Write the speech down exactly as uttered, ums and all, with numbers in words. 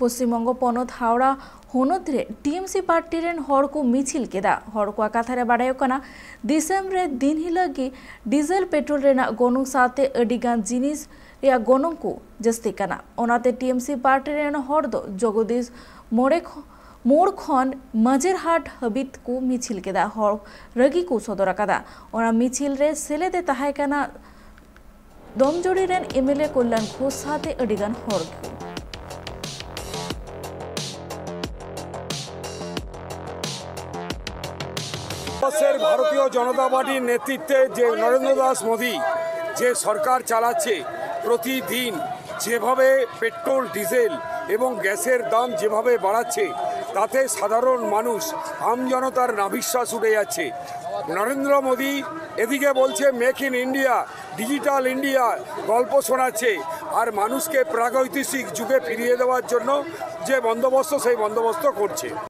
ᱯᱚᱥᱪᱤᱢ ᱵᱚᱝᱜᱚ ᱯᱚᱱᱚᱛ ᱦᱟᱣᱲᱟ ᱦᱚᱱᱚᱛ ᱨᱮ ᱴᱤᱮᱢᱥᱤ ᱯᱟᱨᱴᱤ ᱨᱮᱱ ᱦᱚᱲ ᱠᱚ ᱢᱤᱪᱷᱤᱞ ᱠᱮᱫᱟ᱾ ᱦᱚᱲ ᱠᱚᱣᱟᱜ ᱠᱟᱛᱷᱟ ᱨᱮ ᱵᱟᱰᱟᱭᱚᱜ ᱠᱟᱱᱟ, ᱫᱤᱥᱚᱢ ᱨᱮ ᱫᱤᱱ ᱦᱤᱞᱳᱜ ᱜᱮ ᱰᱤᱡᱮᱞ ᱯᱮᱴᱨᱳᱞ ᱨᱮᱱᱟᱜ ᱜᱚᱱᱚᱝ ᱥᱟᱶᱛᱮ ᱟᱹᱰᱤ ᱜᱟᱱ ᱡᱤᱱᱤᱥ ᱨᱮᱭᱟᱜ ᱜᱚᱱᱚᱝ ᱠᱚ ᱡᱟᱹᱥᱛᱤ ᱠᱟᱱᱟ᱾ ᱚᱱᱟᱛᱮ ᱴᱤᱮᱢᱥᱤ ᱯᱟᱨᱴᱤ ᱨᱮᱱ ᱦᱚᱲ ᱫᱚ ᱡᱚᱜᱚᱫᱤᱥ ᱢᱚᱲᱮ ᱠᱷᱚ-, ᱢᱳᱲ ᱠᱷᱚᱱ ᱢᱟᱡᱮᱨᱦᱟᱴ ᱦᱟᱹᱵᱤᱡ ᱠᱚ ᱢᱤᱪᱷᱤᱞ ᱠᱮᱫᱟ᱾ ᱦᱚᱲ ᱨᱟᱹᱜᱤ ᱠᱚ ᱥᱚᱫᱚᱨ ᱟᱠᱟᱫᱟ᱾ ᱚᱱᱟ ᱢᱤᱪᱷᱤᱞ ᱨᱮ ᱥᱮᱞᱮᱫ ᱮ ᱛᱟᱦᱮᱸ ᱠᱟᱱᱟ ᱫᱚᱢᱡᱳᱲᱤ ᱨᱮᱱ ᱮᱢᱮᱞᱮ ᱠᱚᱞᱭᱟᱱ ᱜᱷᱳᱥ ᱥᱟᱶᱛᱮ ᱟᱹᱰᱤ ᱜᱟᱱ ᱦᱚᱲ ᱠᱚ᱾ ভারতবর্ষের ভারতীয় জনতা পার্টির নেতৃত্বে যে নরেন্দ্র দাস মোদী যে সরকার চালাচ্ছে, প্রতিদিন যেভাবে পেট্রোল, ডিজেল এবং গ্যাসের দাম যেভাবে বাড়াচ্ছে, তাতে সাধারণ মানুষ, আমজনতার নাভিশ্বাস উঠে যাচ্ছে। নরেন্দ্র মোদী এদিকে বলছে make in India, digital India গল্প শোনাচ্ছে, আর মানুষকে প্রাগৈতিহাসিক যুগে ফিরিয়ে দেওয়ার জন্য যে বন্দোবস্ত, সেই বন্দোবস্ত করছে।